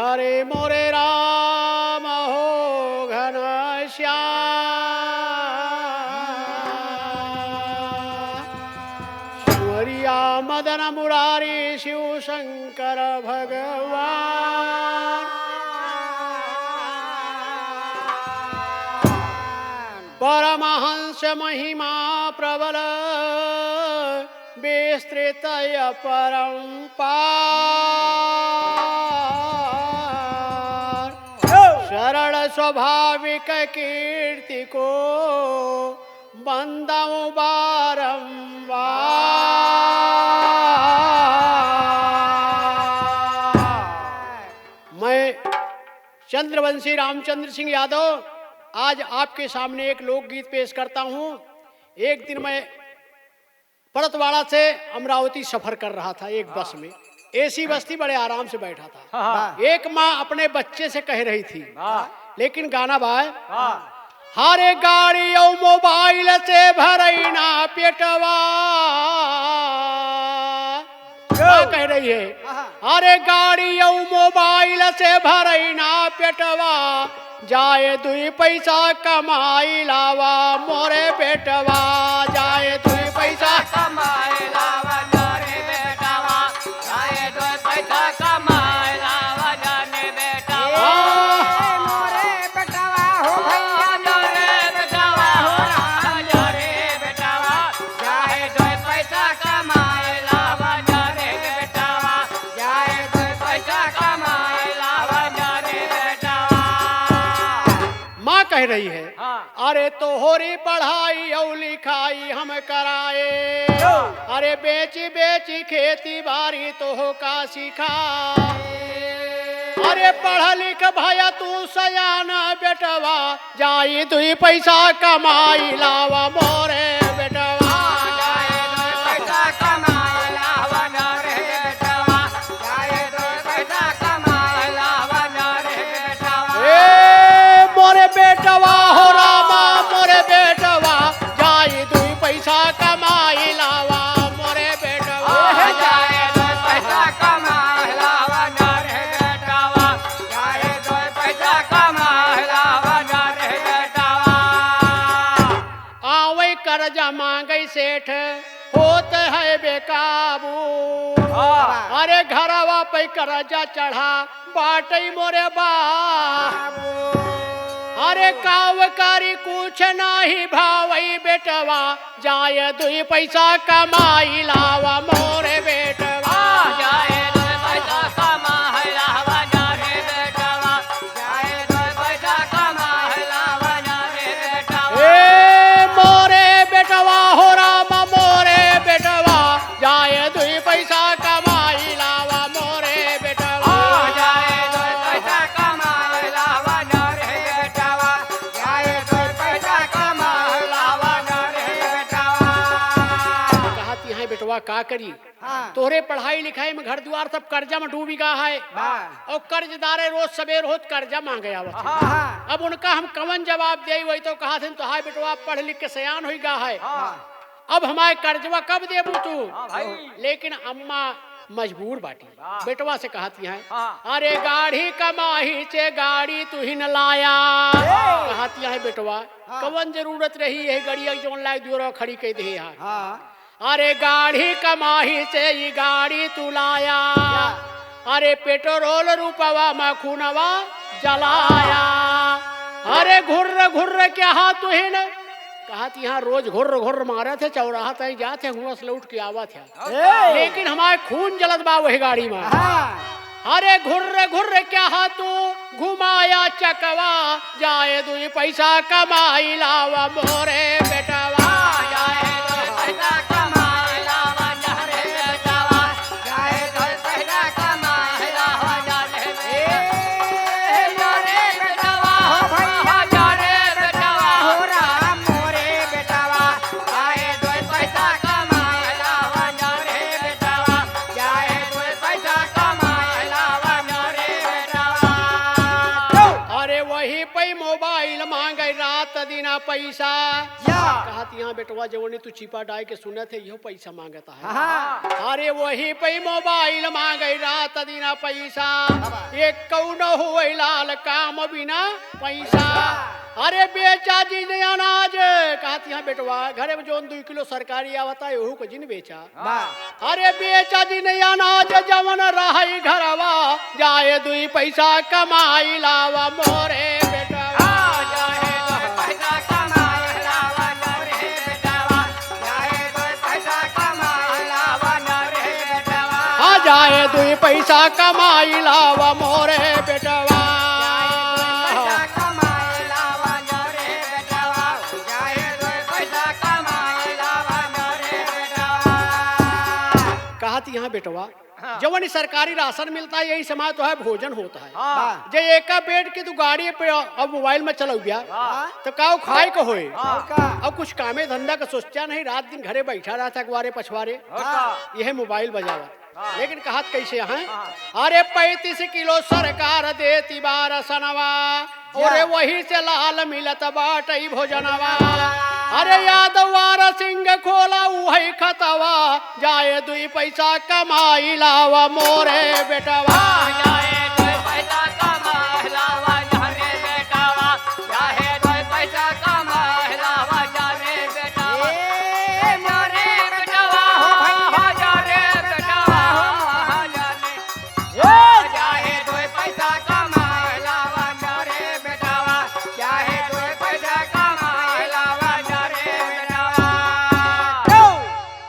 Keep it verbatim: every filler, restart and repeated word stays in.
अरे मोरे राम हो घनश्याम, संवरिया मदन मुरारी शिव शंकर भगवान। परमहंस महिमा प्रबल विस्तृत अपरंपार। सरल स्वाभाविक कीर्ति को वंदऊँ बारंबार। मैं चंद्रवंशी रामचंद्र सिंह यादव आज आपके सामने एक लोकगीत पेश करता हूँ। एक दिन मैं परतवाड़ा से अमरावती सफर कर रहा था एक बस में। एसी बस थी, बड़े आराम से बैठा था। हाँ, हाँ। एक माँ अपने बच्चे से कह रही थी, वाह। लेकिन गाना बाय, वाह। हरे गाड़ी और मोबाइल से भरई ना पेटवा। क्या कह रही है? हाँ। अरे गाड़ी और मोबाइल से भरई ना पेटवा, जाए दुई पैसा कमाई लावा मोरे बेटवा, जाए दुई पैसा कमाई लावा मोरे बेटवा, जाए दुई पैसा कमाई लावा जाने बेटवा। ए, मोरे बेटवा हो भैया, मोरे बेटवा हो राम, मोरे बेटवा, जाए दुई पैसा कमाई लावा जाने बेटवा, जाए दुई पैसा कमाई लावा जाने बेटवा। माँ कह रही है, हाँ। अरे तोहरी पढ़ाई और लिखाई हम कराए, क्यों? अरे बेची बेची खेती बारी तोह का सिखाए। अरे पढ़ लिख भया तू सयाना बेटवा, जाई दुई पैसा कमाई लावा मोरे बेटवा। जाए दुई पैसा कमाई लावा ना रे बेटवा। जाए दुई पैसा कमाई लावा ना रे बेटवा। ए मोरे बेटवा हो रामा मोरे बेटवा, जाई दुई पैसा कमाई लावा मोरे बेटवा। जाए दुई पैसा कमाई लावा ना रे बेटवा। जाए दुई पैसा कमाई लावा ना रे बेटवा। आवै कर्जा मांगै सेठ होत है बेकाबू। हाँ। अरे घरवा पे कर्जा चढ़ा बाटै मोरे बाबू। अरे काव करी कुछ नाही भावै बेटवा, जाए दुई पैसा कमाई लावा मोरे बेटवा। जाए दुई पैसा कमाई लावा ना रे बेटवा। जाए दुई पैसा कमाई लावा ना रे बेटवा। ए मोरे बेटवा हो राम मोरे बेटवा, जाए दुई पैसा कमाई लावा मोरे बेटवा। जाए दुई पैसा कमाई लावा ना रे बेटवा। जाए दुई पैसा कमाई लावा ना रे बेटवा। कहत हैं बेटवा का करी? हाँ। तोहरे पढ़ाई लिखाई में घर दुआर सब कर्जा में डूबी गा है। हाँ। और कर्जदारे रोज सबेर होत कर्जा मांगे आवत है। हाँ, हाँ। अब उनका हम कवन जवाब देई, वही तो कहत हैं, तो हाय बेटवा पढ़ लिख के सयान होई गा है। हाँ। अब हमारे कर्जवा कब देबू तू? हाँ भाई। लेकिन अम्मा मजबूर बाटी। वाह। बेटवा से कहत हैं, हाँ। अरे गाड़ी कमाही से गाड़ी तुहिन लाया। ए। कहत हैं बेटवा, हाँ। कवन जरूरत रही यह गड़िया जौन लाए दुआरा खड़ी कइ देहे है। हाँ। अरे गाड़ी कमाही से ई गाड़ी तू लाया। अरे पेट्रोल रुपवा में खूनवा जलाया। अरे घुर्र घुर्र क्या हा तुहिन? कहत हैं रोज घुर्र घुर्र मारत है, चौराहा तई जात है, हुआं से लौट के आवत है। ए! लेकिन हमारे खून जलत बा वही गाड़ी में। हाँ। अरे घुर्र घुर्र क्या हा तू घुमाया चकवा, जाए दुई पैसा कमाई लावा मोरे बेटवा। जाए दुई पैसा कमाई लावा ना रे बेटवा। जाए दुई पैसा कमाई लावा ना रे बेटवा। ए, ना रे बेटवा हो भैया, ना रे बेटवा हो राम मोरे बेटवा। जाए दुई पैसा कमाई लावा ना रे बेटवा। जाए दुई पैसा कमाई लावा ना रे बेटवा। अरे वही पे मोबाइल मांगे रात दिना पैसा। या। कहत यहाँ बेटवा जवनी तू चिपा डाय के सुनत है, इहो पैसा मांगत है। हाँ। अरे वही पे मोबाइल मांगे रात दिना पैसा। बाबा। एक कौन हुए लाल काम बिना पैसा। अरे बेचा जी ने अनाज, कहत यहाँ बेटवा घरे में जौन दुई किलो सरकारी आवता है, ओहू को जिन बेचा। वाह। अरे बेचा जिन अनाज जवन रहई घरवा, जाए दुई पैसा कमाई लावा मोरे बेटवा। जाए दुई पैसा कमाई लावा मोरे बेटवा। जाए दुई पैसा कमाई लावा मोरे बेटवा। हाँ, जाए दुई पैसा कमाई लावा मोरे बेटवा। जाए दुई पैसा कमाई लावा मोरे बेटवा। जाए दुई पैसा कमाई लावा मोरे बेटवा। कहत यहाँ बेटवा, हाँ। जवन ई सरकारी राशन मिलता है, यही समय तो है भोजन होता है। हाँ। जे एका बेड के तू गाड़ी पे अब मोबाइल में चलौबिया, हाँ। तो का खाए को होए? हाँ। का? अब कुछ कामे धंधा का सोचा नहीं, रात दिन घरे बैठा रहता अखबारे पछवारे। हाँ। यह मोबाइल बजावा। हाँ। लेकिन कहत कैसे हैं? हाँ। अरे पैंतीस किलो सरकार देती बारह सनवा, जा। अरे वही से लाल मिलत बाटई भोजनवा। अरे यादवार सिंह खोला उहई खतवा, जाए दुई पैसा कमाई लावा मोरे बेटवा। जाए